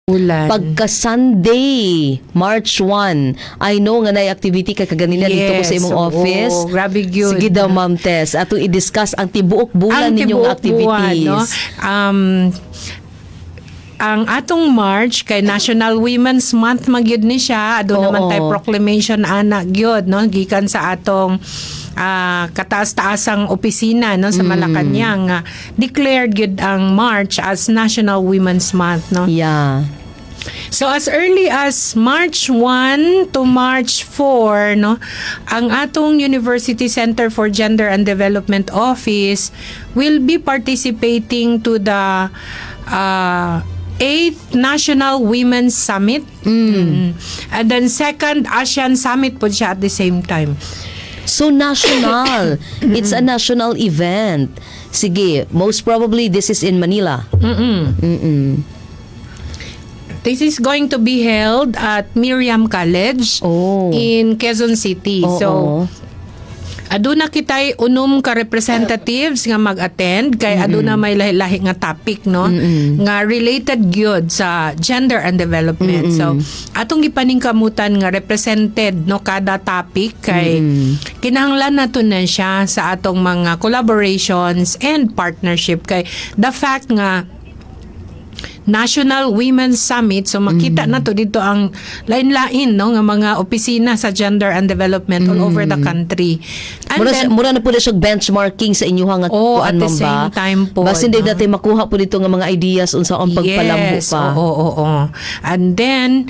Bulan. Pagka Sunday, March 1, I know nga naay activity ka kaganina dito ko sa imong oo, office. Grabe gyud. Sige daw, Ma'am Tess, atong i-discuss ang tibuok bulan Ang ninyong tibuok buwan, activities. no? Ang atong March kay National Women's Month magyud ni siya. Aduna man tay proclamation ana gyud, no, gikan sa atong kataas-taasang opisina, no, sa Malacañang nga declared gyud ang March as National Women's Month, no. So as early as March 1 to March 4, no, ang atong University Center for Gender and Development Office will be participating to the 8th National Women's Summit. And then second ASEAN Summit po siya at the same time. So national. It's a national event. Sige, most probably this is in Manila. This is going to be held at Miriam College in Quezon City. So aduna kitay 6 ka representatives nga mag-attend kay aduna may lahi-lahi nga topic, no, nga related gyud sa gender and development. So atong gipaningkamutan nga represented, no, kada topic kay kinahanglan nato na siya sa atong mga collaborations and partnership kay the fact nga National Women's Summit, so makita na to dito ang lain-lain, no, nga mga opisina sa gender and development all over the country. And Mura, then, mura na po na siya benchmarking sa inyuha nga Oh, kuan, at the ma'am ba? same time po, Basin no? no? Makuha po dito nga mga ideas unsa ang pagpalambo pa. Oo. And then,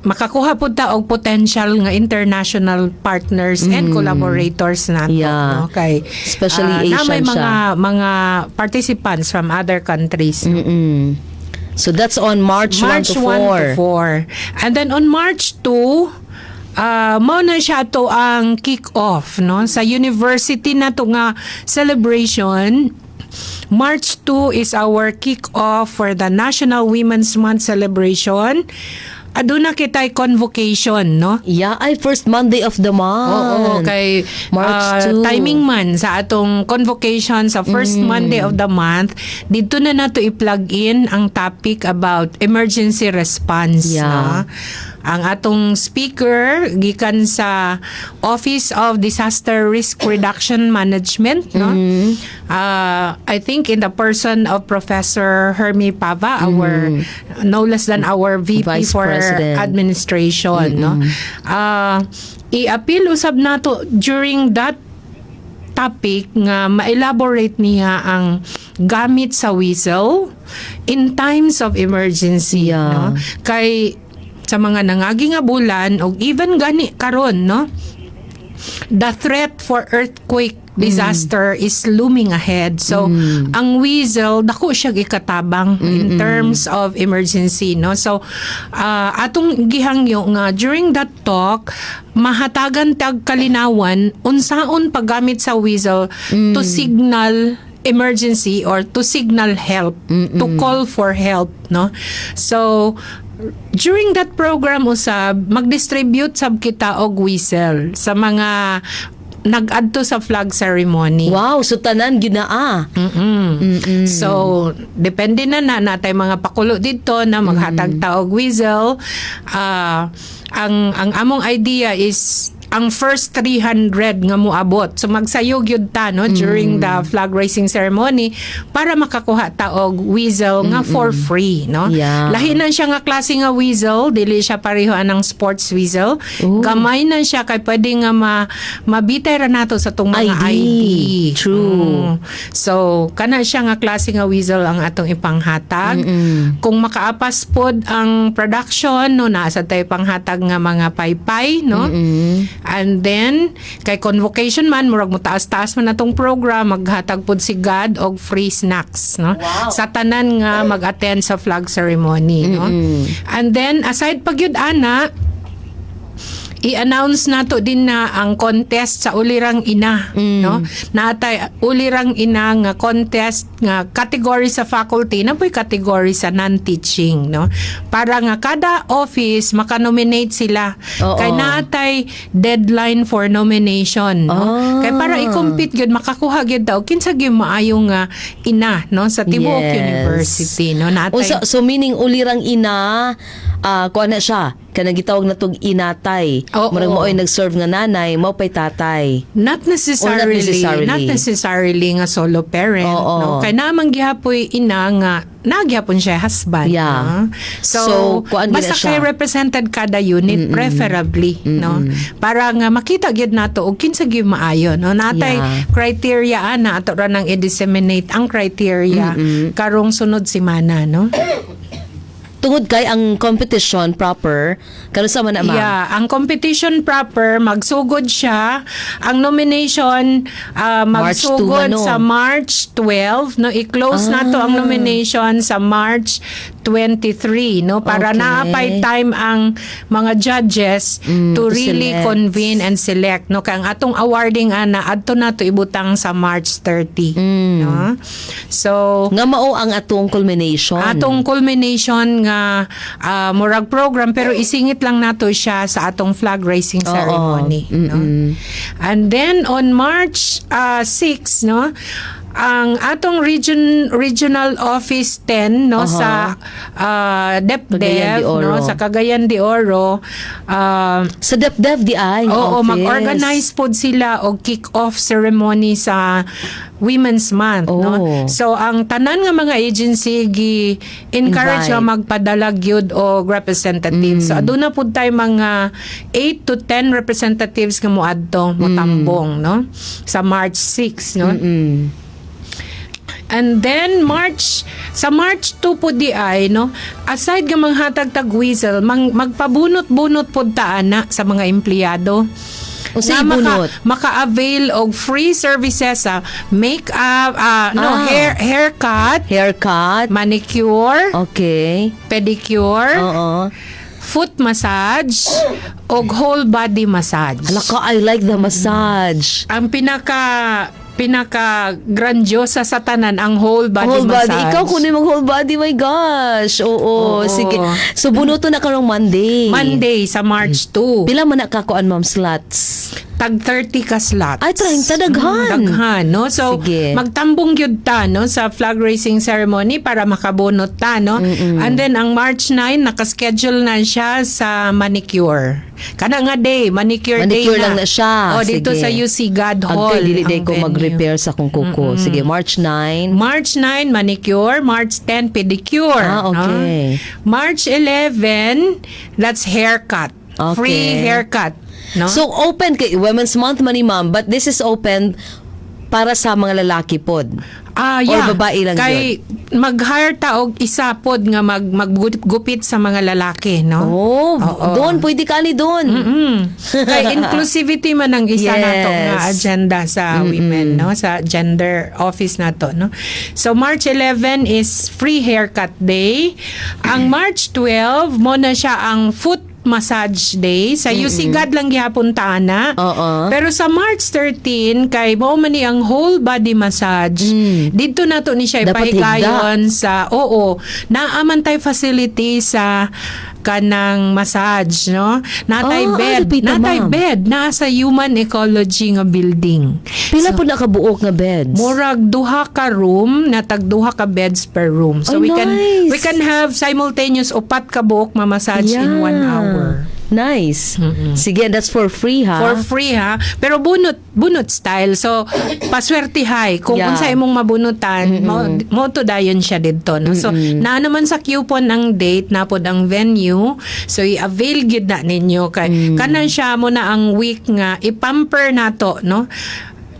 makakuha po ta og potential nga international partners and collaborators nato, no, kay Especially na may Asian mga siya. Mga participants from other countries. So that's on March March 1 to 4. 1 to 4. And then on March 2, mao na siya to ang kick-off, no, sa university na to nga celebration. March 2 is our kick-off for the National Women's Month celebration. Aduna kitay convocation, no? Yeah, ay, first Monday of the month. Oo, kay March 2. Timing man sa atong convocation sa first Monday of the month, dito na nato i-plug in ang topic about emergency response, no? Ang atong speaker gikan sa Office of Disaster Risk Reduction Management, no? I think in the person of Professor Hermie Pava, our no less than our VP Vice for President. Administration, no? I-appeal usab nato during that topic nga ma-elaborate niya ang gamit sa whistle in times of emergency, no, kay sa mga nangagi nga bulan og even gani karon, no, the threat for earthquake disaster is looming ahead. So, ang whistle, dako siya ikatabang in terms of emergency, no? So, atong gihangyo nga during that talk, mahatagan tag kalinawan unsaon paggamit sa whistle to signal emergency or to signal help, to call for help, no? So, during that program usab, mag-distribute sab kita og whistle sa mga nag-adto sa flag ceremony. Wow, so tanan gyud na ah. So, depende na na natay mga pakulo dito na maghatag ta og whistle. Ang among idea is ang first 300 nga moabot. So magsayog gyud ta, no, during the flag raising ceremony para makakuha ta og whistle nga for free, no. Lahi na siya nga klase nga whistle, dili siya pareho anang sports whistle. Gamay na siya kay pwede nga mabitay ra nato sa tong mga ID. ID. True. So, kana siya nga klase nga whistle ang atong ipanghatag. Kung makaapas pod ang production, no, naa sa tayo panghatag nga mga paypay, no? And then kay convocation man, murag mo taas-taas man atong program, maghatag pod si God og free snacks, no? Sa tanan nga mag-attend sa flag ceremony, no? And then aside pa gyud ana, I-announce nato din na ang contest sa Ulirang Ina, no? Naatay Ulirang Ina nga contest nga category sa faculty na po'y category sa non-teaching, no? Para nga kada office maka-nominate sila. Kay naatay deadline for nomination, no? Kay para i-compete gyud, makakuha gyud daw kinsa gyud maayo nga ina, no, sa tibuok university, no? Naatay So meaning Ulirang Ina, kuan na siya, kanang gitawag na tog inatay. Murag mao'y nag-serve nga nanay, mao pay tatay. Not necessarily, Or not necessarily. Not necessarily nga solo parent, no? Kay naman gihapoy ina nga nagyapon siya husband, no? So, So, kuan gyud na basta siya. kay represented kada unit preferably, no? Para nga makita gyud nato og kinsa gyud maayo, no? Natay criteria ana, ato ra nang i-disseminate ang criteria karong sunod semana, no? Tungod kay ang competition proper, kanus-a man na, ma'am? Yeah, ang competition proper magsugod siya, ang nomination March 2 magsugod man, no? sa March 12, no? I-close na to ang nomination sa March 23, no, para naapay time ang mga judges to to really select. Convene and select, no? Kay ang atong awarding ana, adto na to ibutang sa March 30, no? So Nga mao ang atong culmination. Atong culmination nga murag program, pero isingit lang nato siya sa atong flag raising ceremony, no? And then on March 6, no, ang atong regional office 10, no, sa Cagayan DepDev de Oro. no, sa Cagayan de Oro, Sa DepDev di ay nga Oo, office. mag-organize pod sila og kick-off ceremony sa Women's Month, no? So ang tanan nga mga agency gi encourage Invite. nga magpadala gyud og representatives. So aduna pud tay mga 8 to 10 representatives nga moadto, motambong, no? Sa March 6, no? And then March sa March 2 po di ay, no, aside nga manghatag tag whistle, magpabunot-bunot pod ta ana sa mga empleyado. Unsay Nga ibunot? Maka-avail og free services sa make-up, no, haircut, Haircut. Manicure, pedicure, foot massage, og whole body massage. Hala ka, I like the massage. Ang pinaka pinaka grandiosa sa tanan, ang whole body Whole body. massage. Ikaw kunin mong whole body, my gosh. Oo, sige. So bunuto na karong Monday. Monday sa March 2. Pila man na kakuan, ma'am, slots? Tag 30 ka slots. Ay, 30, daghan. Daghan, no? So, magtambong gyud ta, no, sa flag raising ceremony para makabunot ta, no? And then, ang March 9, nakaschedule na siya sa manicure. Kana nga day, manicure day Manicure na. Lang na siya. Oh, dito Sige. sa UC God Hall Agtay, dili day ang ko venue. mag-repair sa akong kuko. Sige, March 9. March 9, manicure. March 10, pedicure. No? March 11, that's haircut. Free haircut. No? So open kay Women's Month man ni, ma'am, but this is open para sa mga lalaki pod. Ah, Or yeah. babae lang? Kay mag-hire ta og isa pod nga maggupit sa mga lalaki, no? Oh, doon pwede ka ni doon. Kay inclusivity man ang isa nato nga agenda sa women, no? Sa gender office nato, no? So March 11 is free haircut day. Ang March 12 mo na siya ang foot massage day sa UC God lang gihapon ta na. Pero sa March 13, kay mao man ni ang whole body massage. Didto nato ni siya Dapat ipahigayon sa, oo, naa man tay facility sa kanang massage, no? Natay bed, dapita, natay ma'am. Bed naa sa human ecology nga building. Pila po nakabuok nga beds? Murag duha ka room na tag duha ka beds per room. So Ay, we can nice. we can have simultaneous upat ka buok ma-massage in one hour. Nice. Sige, and that's for free ha. For free ha. Pero bunot bunot style. So paswertihay kung unsa imong mabunutan, mo to dayon siya didto, no? So naa naman sa coupon ang date, napod ang venue. So i-avail gyud na ninyo kay kanan siya mo na ang week nga ipamper nato, no?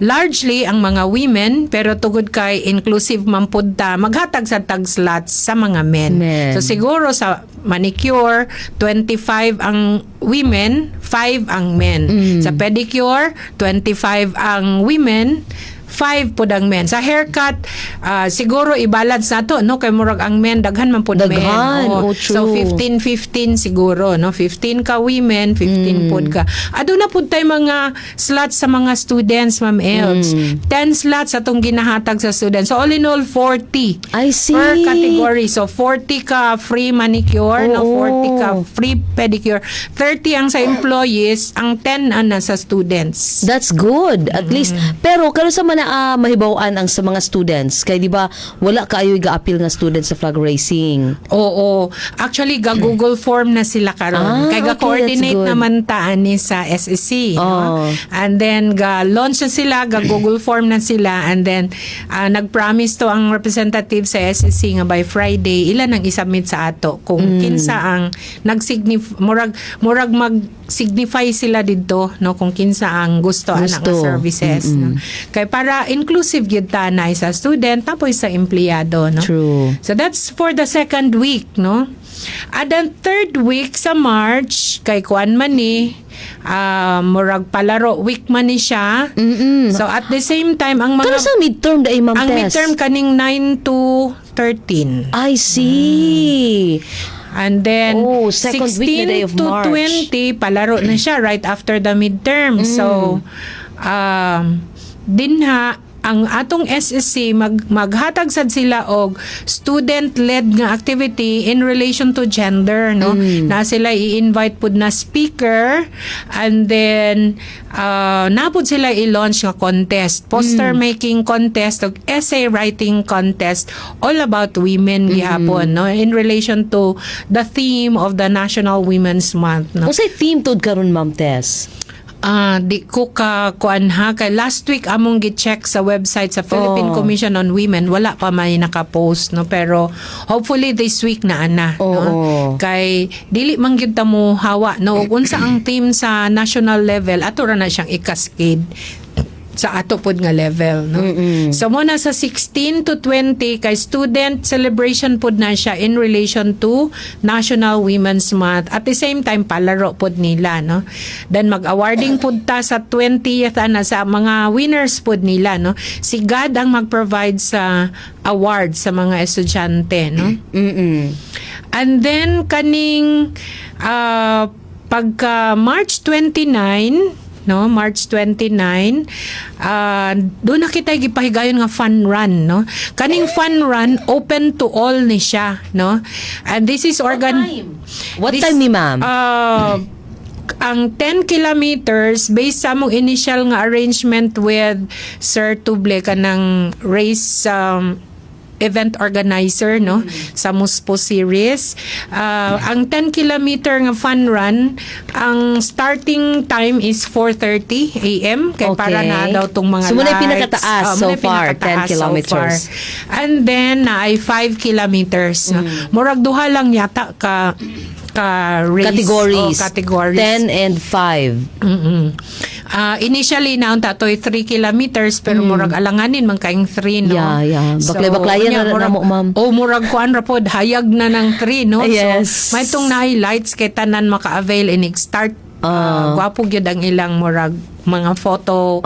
Largely ang mga women, pero tugod kay inclusive man pud ta, maghatag sa tag slots sa mga men. Men. So siguro sa manicure, 25 ang women, 5 ang men. Sa pedicure, 25 ang women, 5 pud ang men. Sa haircut, siguro i-balance nato, no, kay murag ang men daghan man pud men. Daghan, Oo. oh, true. So 15 15 siguro, no, 15 ka women, 15 pud ka. Aduna pud tay mga slots sa mga students, Ma'am Els. 10 slots atong ginahatag sa students. So all in all, 40 I see. per category. So 40 ka free manicure, no, 40 ka free pedicure. 30 ang sa employees, ang 10 ana sa students. That's good. At least pero karon sa man na mahibaw-an ang sa mga students kay di ba wala kaayo ga-appeal nga students sa flag raising? Oo. Actually, ga Google form na sila karon. Ah, Kay okay, ga coordinate that's good. naman ta ani sa SEC, no? And then ga launch na sila, ga Google form na sila, and then nag-promise to ang representative sa SEC nga by Friday ilan ang isubmit sa ato kung kinsa ang nagsignif murag murag mag signify sila didto, no, kung kinsa ang gusto, ana nga Gusto. Services, no? Kay para inclusive gyud ta na sa student tapos sa empleyado, no? True. So that's for the second week, no? At the third week sa March, kay kuan man ni, murag palaro week man ni siya. So at the same time, ang mga Karon sa midterm dai, Ma'am ang Tess? Midterm kaning 9 to 13. I see. And then Oh, second week na 16 day of to March. 20, palaro na siya right after the midterm. So dinha ang atong SSC maghatag sad sila og student-led nga activity in relation to gender, no, na sila i-invite pud na speaker and then napud sila i-launch nga contest, poster making contest ug essay writing contest, all about women gihapon, no, in relation to the theme of the National Women's Month, no? Unsay theme tud karon, Ma'am Tess? Ah, di ko ka kuan ha, kay last week among gi-check sa website sa Philippine Commission on Women, wala pa may naka-post, no, pero hopefully this week na ana, no, kay dili man gyud ta mo hawa, no, ug unsa ang theme sa national level, ato ra na siyang i-cascade sa ato pod nga level, no? So mo na sa 16 to 20 kay student celebration pod na siya in relation to National Women's Month. At the same time, palaro pod nila, no? Then mag-awarding pod ta sa 20th ana sa mga winners pod nila, no? Si God ang mag-provide sa award sa mga estudyante, no? And then kaning pagka March 29, no, March 29, doon na kita gipahigayon nga fun run, no? Kaning fun run, open to all ni siya, no? And this is organ What This- time ni, Ma'am? Ang 10 kilometers, based sa among initial nga arrangement with Sir Tuble, kanang race event organizer, no, sa Muspo series, ang 10 kilometer nga fun run, ang starting time is 4:30 a.m. kay para na daw tong mga So, muna yung lights. pinakataas Oh, so muna yung far, pinakataas 10 so kilometers. far. And then na ay 5 kilometers. Murag duha lang yata ka race. Categories. Oh, categories. 10 and 5. Initially na unta to'y 3 kilometers pero murag alanganin man kayong 3, no? Yeah. Baklay-baklayan unya, na na namo, ma'am. Oh, murag kuan ra pod, hayag na ng 3, no? Yes. So may tong naay lights kay tanan maka-avail inig start. Gwapo gyud ang ilang murag mga photo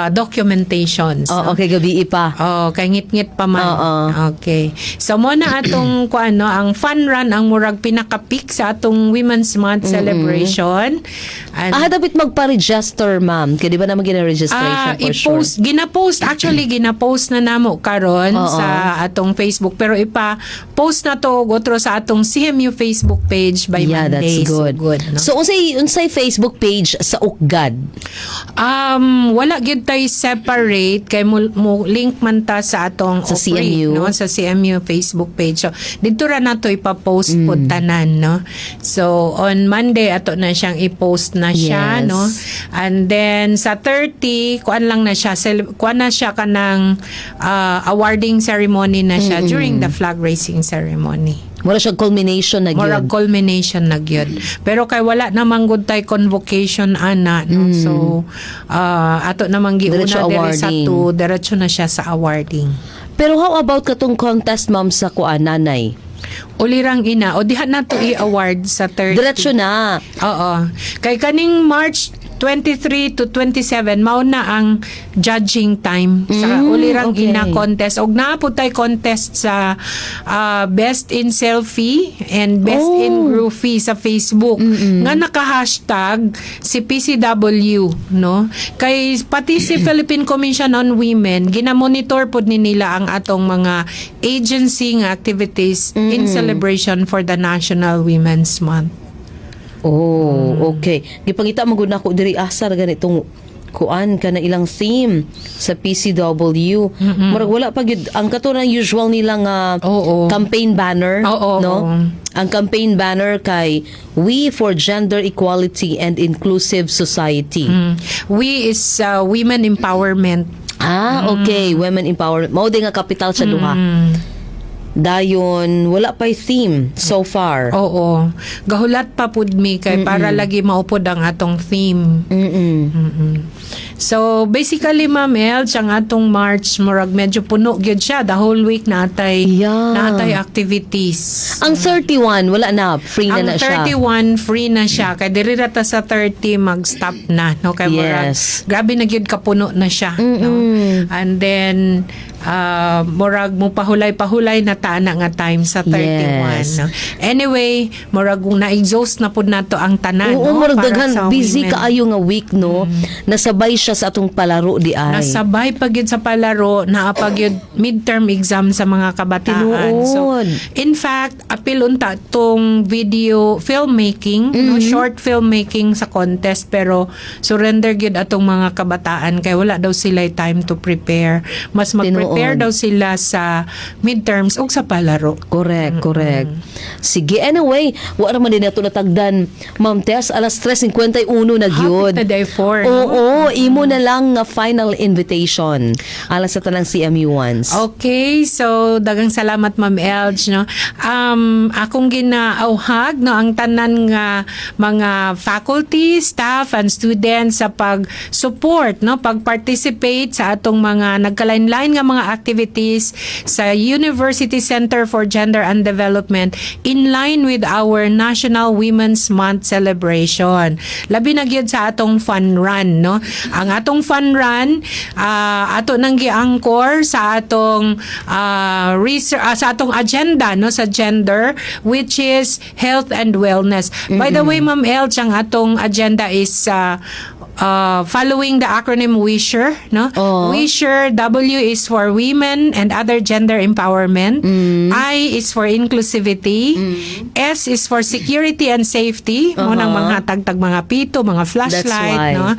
documentations, Oh, no? okay, gabi pa. Oh, kay ngit-ngit pa man. Oo. Okay. So mo na atong kuan, no, ang fun run ang murag pinaka-peak sa atong Women's Month celebration. And Ah, dapat magpa-register, ma'am. Kaya di ba naman gina-registration for sure? I-post, gina-post, actually gina-post na namo karon sa atong Facebook, pero ipa-post na to og otro sa atong CMU Facebook page by Yeah, Monday. that's good. So good, no? So, unsay Facebook page sa UCGAD? Wala gyud tay separate kay mo link man ta sa atong Sa OPRI, CMU? no, sa CMU Facebook page. So didto ra nato ipa-post pod tanan, no? So on Monday ato na siyang i-post na siya, no? And then sa 30, kuan lang na siya, kuan na siya kanang awarding ceremony na siya during the flag raising ceremony. Wala siya culmination na Murag gyud. Culmination na gyud. Pero kay wala namang gud tay convocation ana, no? So ato namang giuna Diretso diri sa awarding. 2, diretso na siya sa awarding. Pero how about katong contest, ma'am, sa kuan, nanay? Ulirang ina o diha na to i-award sa 30. Diretso na. Oo. Kay kaning March 23 to 27 mao na ang judging time sa Ulirang Ina contest. Og naa pud tay contest sa best in selfie and best in groupie sa Facebook nga naka-hashtag si PCW, no, kay pati si Philippine Commission on Women, gina-monitor pod ni nila ang atong mga agency nga activities in celebration for the National Women's Month. Oh, okay. Gipangita man gud nako diri asa ra ganitong kuan kana ilang theme sa PCW. Murag wala pa gyud ang kato ng usual nila nga campaign banner, no? Ang campaign banner kay "We for Gender Equality and Inclusive Society." We is women empowerment. Ah, okay. Women empowerment. Mao din nga capital sa duha. Dayon wala pa'y theme so far. Oo. Gahulat pa pud mi kay para lagi maupod ang atong theme. So basically, Ma'am Elch, ang atong March murag medyo puno gyud siya. The whole week natay natay activities. Ang 31 wala na, free na Ang na siya. 31, free na siya kay diri ra ta sa 30 mag-stop na, no, kay murag grabe na gyud kapuno na siya, no. And then murag mo pahulay-pahulay na ta na nga time sa 31, no. Anyway, murag kung na-exhaust na pud nato ang tanan, Oo, no, murag para daghan sa busy women. Kaayo nga week, no. Nasabay siya sa atong palaro di ay. Nasabay pa gyud sa palaro, naa pa gyud midterm exam sa mga kabataan. So, in fact, apil unta tong video filmmaking, no, short filmmaking sa contest, pero surrender gyud atong mga kabataan kay wala daw sila time to prepare. Mas mag-prepare daw sila sa midterms ug sa palaro. Correct. Sige, anyway, wala man din nato natagdan. Ma'am Tess, alas 3:51 na gyud. Hapit na day 4, no? Oo, imo na lang nga final invitation alang sa tanang CMU ones. Okay, so daghang salamat, Ma'am Elge, no. Akong ginaauhag, no, ang tanan nga mga faculty, staff and students sa pag-support, no, pag-participate sa atong mga nagkalain-lain nga mga activities sa University Center for Gender and Development in line with our National Women's Month celebration. Labi na gyud sa atong fun run, no. Ang atong fun run, ato nang gi-anchor sa atong research, sa atong agenda, no, sa gender, which is health and wellness. By the way, Ma'am Elch, ang atong agenda is following the acronym WISHER, no? WISHER, W is for women and other gender empowerment. I is for inclusivity. S is for security and safety. Mao nang mga tagtag mga pito, mga flashlight, Why. No?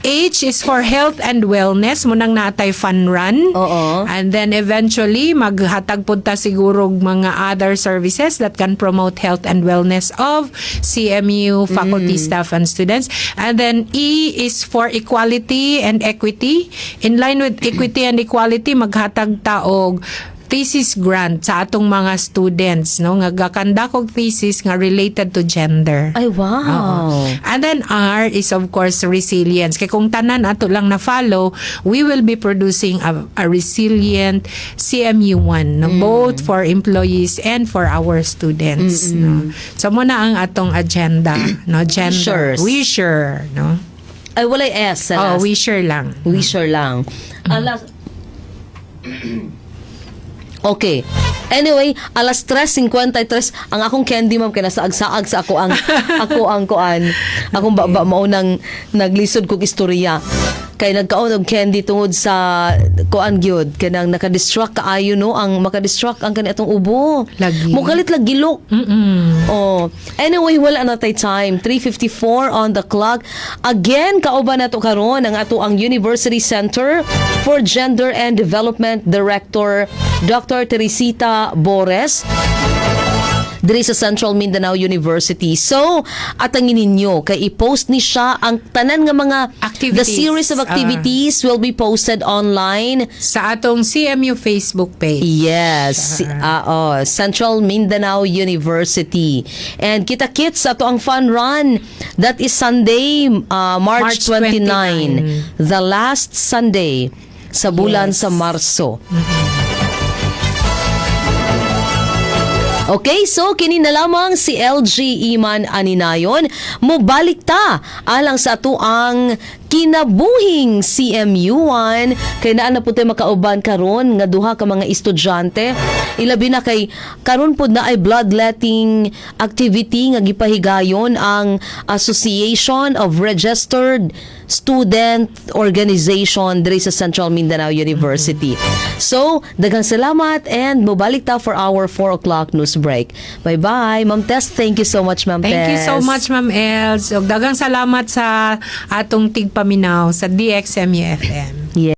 H is for health and wellness, mao nang natay fun run. And then eventually, maghatag pud ta siguro og mga other services that can promote health and wellness of CMU faculty, staff, and students. And then E is for equality and equity. In line with equity and equality, maghatag ta og thesis grant sa atong mga students, no, nga gakandak og thesis nga related to gender. Ay, wow. Oo. And then R is, of course, resilience. Kay kung tanan ato lang na follow, we will be producing a resilient CMU1, no, both for employees and for our students, no. So mao na ang atong agenda, no, gender. Wishers. Wisher, no. Ay, walay S sa Oh, last. wisher lang. Wisher lang. Alas. Okay. Anyway, alas 3:53 ang akong candy, ma'am, kay nasaag-saag sa ako ang kuan. Akong baba mao nang naglisod kog istorya. Kay nagkaon og candy tungod sa kuan gyud kanang naka-distract kaayo, no, ang maka-distract ang kani atong ubo. Lagi. Mukalit lang gilok. Oh. Anyway, wala na tay time. 3:54 on the clock. Again, kauban nato karon ang ato ang University Center for Gender and Development Director, Dr. Teresita Bores, diri sa Central Mindanao University. So, atangin ninyo kay i-post ni siya ang tanan nga mga Activities. The series of activities will be posted online sa atong CMU Facebook page. Yes, oh, Central Mindanao University. And kita kits ato ang fun run. That is Sunday, March March 29. The last Sunday sa bulan sa Marso. Okay, so kini na lamang si LG Iman Aninayon. Mobalik ta alang sa atoang kinabuhing CMU1 kay naa na pud tay makauban karon nga duha ka mga estudyante, ilabi na kay karon pud naay bloodletting activity nga gipahigayon ang Association of Registered Student Organization diri sa Central Mindanao University. So, daghang salamat and mobalik ta for our 4 o'clock news break. Bye-bye. Ma'am Tess, thank you so much, Ma'am Thank you Tess. So much, Ma'am Els. Ug daghang salamat sa atong tigpaminaw sa DXMU FM. Yeah.